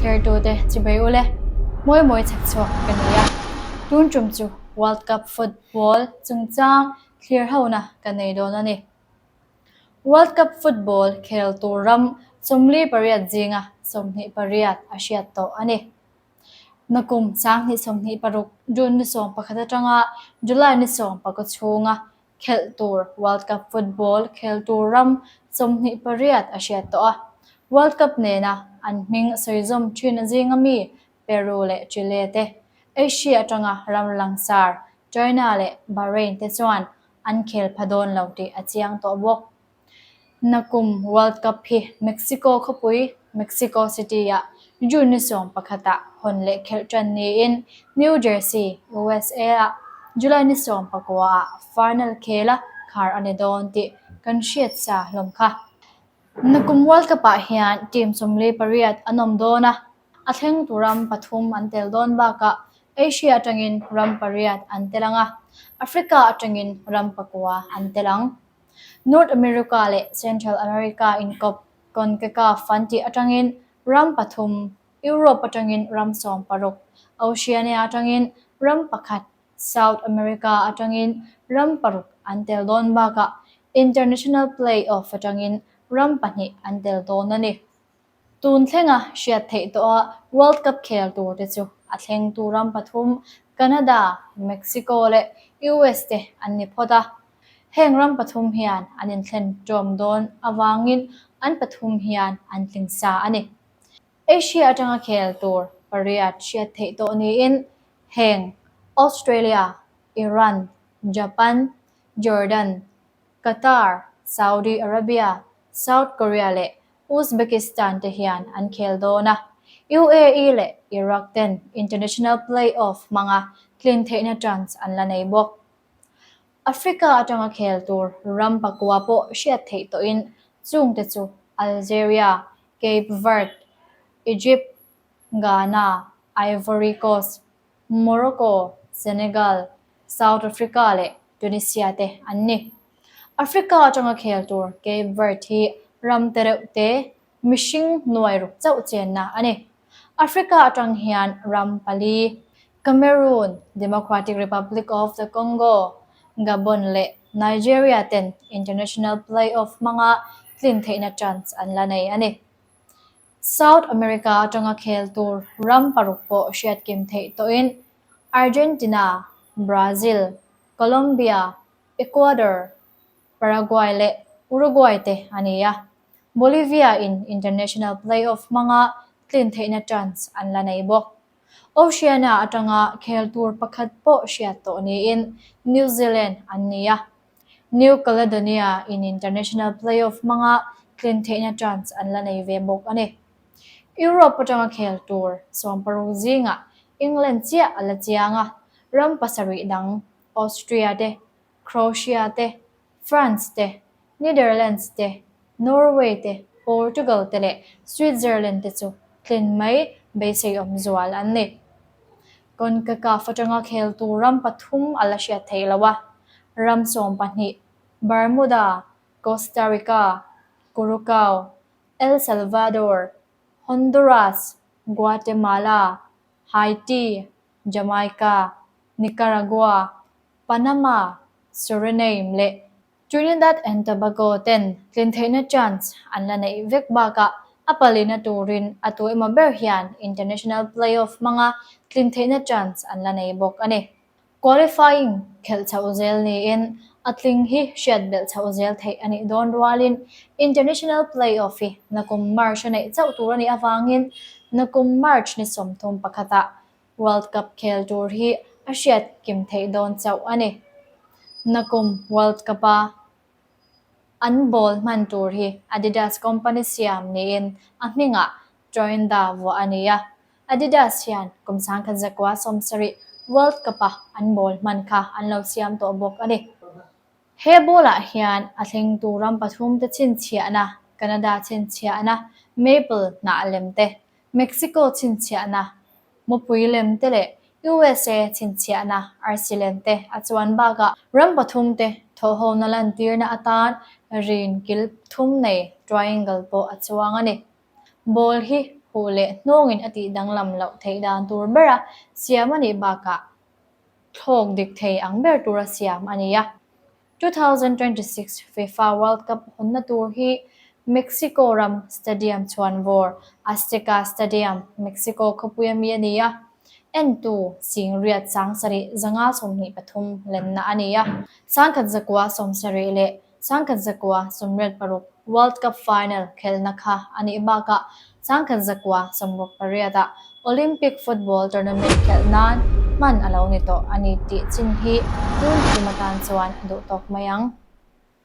Thlertute chibai ule, mawi mawi chhak chhuak ka nei a. Tun tum chu World Cup football chungchang thlir hona ka nei dawn a ni. World Cup football khel tur ram 48 zinga 28 a hriat tawh a ni. Nakum 2026 June ni 11 atanga July ni 19 chhunga khelh tur World Cup football khel tur ram 28 a hriat tawh a. World Cup nena an hming sawizawm thin zinga mi Peru leh Chile te, Asia atanga ram langsar China leh Bahrain te chuan an khel pha dawn lo tih a chiang tawh bawk. Nakum World Cup hi Mexico khawpui Mexico City-ah June ni 11-ah hawn leh khelh tan niin New Jersey, USA-ah July ni 19-ah final khela khar a ni dawn tih kan hriat sa hlawm kha. Nakum World Cup-ah hian team 48 an awm dawn a, a thlengtu ram pathum an tel dawn bakah Asia atangin ram pariat an tel ang a, Africa atangin ram pakua an tel ang. North America leh Central America inkawp CONCACAF an tih atangin ram pathum, Europe atangin ram 16, Oceania atangin ram pakhat, South America atangin ram paruk an tel dawn bakah International Play-off atangin ram pahnih an tel dawn a ni. Tun thlenga hriat theih tawha World Cup khel tur te chu a thlengtu ram pathum Canada, Mexico leh US te an ni phawt a. Heng ram pathum hian an inthlen ṭawm dawn avangin an pathum hian an tling sa a ni. Asia atanga khel tur pariat hriat theih tawh niin heng Australia, Iran, Japan, Jordan, Qatar, Saudi Arabia, South Korea leh Uzbekistan te hian an khel dawn a, UAE leh Iraq ten international play-off hmanga tlin theihna chance an la nei bawk. Africa atanga khel tur ram pakua pawh hriat theih tawhin chungte chu Algeria, Cape Verde, Egypt, Ghana, Ivory Coast, Morocco, Senegal, South Africa leh Tunisia te an ni. Africa atanga khel tur Cape Verde hi ram te reuh te, mihring nuai ruk chauh chenna a ni. Africa atang hian ram pali, Cameroon, Democratic Republic of the Congo, Gabon leh Nigeria ten international play-off hmanga tlin theihna chance an la nei a ni. South America atanga khel tur ram paruk pawh hriat kim theih tawhin Argentina, Brazil, Colombia, Ecuador, Paraguay leh Uruguay te a ni a. Bolivia in international play-off hmanga tlin theihna chance an la nei bawk. Oceania atanga khel tur pakhat pawh hriat tawh niin New Zealand an ni a. New Caledonia in international play-off hmanga tlin theihna chance an la nei ve bawk a ni. Europe atanga khel tur 60 zingah England chiah a la chiang a, ram pasarih dang Austria te, Croatia te, France te, Netherlands te, Norway te, Portugal te leh Switzerland te chu tlin mai beisei awm zual an ni. CONCACAF atanga khel tur ram pathum a la hriat theih lo a, ram 12, Bermuda, Costa Rica, Curacao, El Salvador, Honduras, Guatemala, Haiti, Jamaica, Nicaragua, Panama, Suriname leh Trinidad and Tobago ten tlin theihna chance an la neih vek bakah a palina turin a tu emaw ber hian international play-off hmanga tlin theihna chance an la nei bawk a ni. Qualifying khelh chhoh zel niin a tling hi hriat belh chhoh zel theih a nih dawn rualin international play-off hi nakum March a neih chauh tur a nih avangin nakum March ni 31-ah World Cup khel tur hi a hriat kim theih dawn chauh a ni. Nakum World Cup-a an ball hman tur hi Adidas company siam niin a hmingah Troinda vuah a ni a. Adidas hian kum 1970 World Cup-a an ball hman kha an lo siam tawh bawk a ni. He ball-ah hian a thlengtu ram pathumte chhinchhiahna, Canada chhinchhiahna, maple hnah lem te, Mexico chhinchhiahna, mupui lem te leh USA chhinchhiahna arsi lem te a chuan bakah ram pathumte thawhhona lantirna atan rin kil thum nei triangle pawh a chuang a ni. Ball hi Huh leh hnawngin a tih danglam loh theih dan tur bera siam a nih bakah thlawk dik thei ang ber tura siam a ni a. 2026 FIFA World Cup hawnna tur hi Mexico ram stadium chhuanvawr Azteca Stadium, Mexico khawpuia mi a ni a, entu singriat 70 523 lenna a ni a. 1970 leh 1986 World Cup final khelhna kha a nih bakah 1968 ah Olympic football tournament khelh nan hman a lo ni tawh a ni tih chin hi tun tum atan chuan a duh tawk mai ang.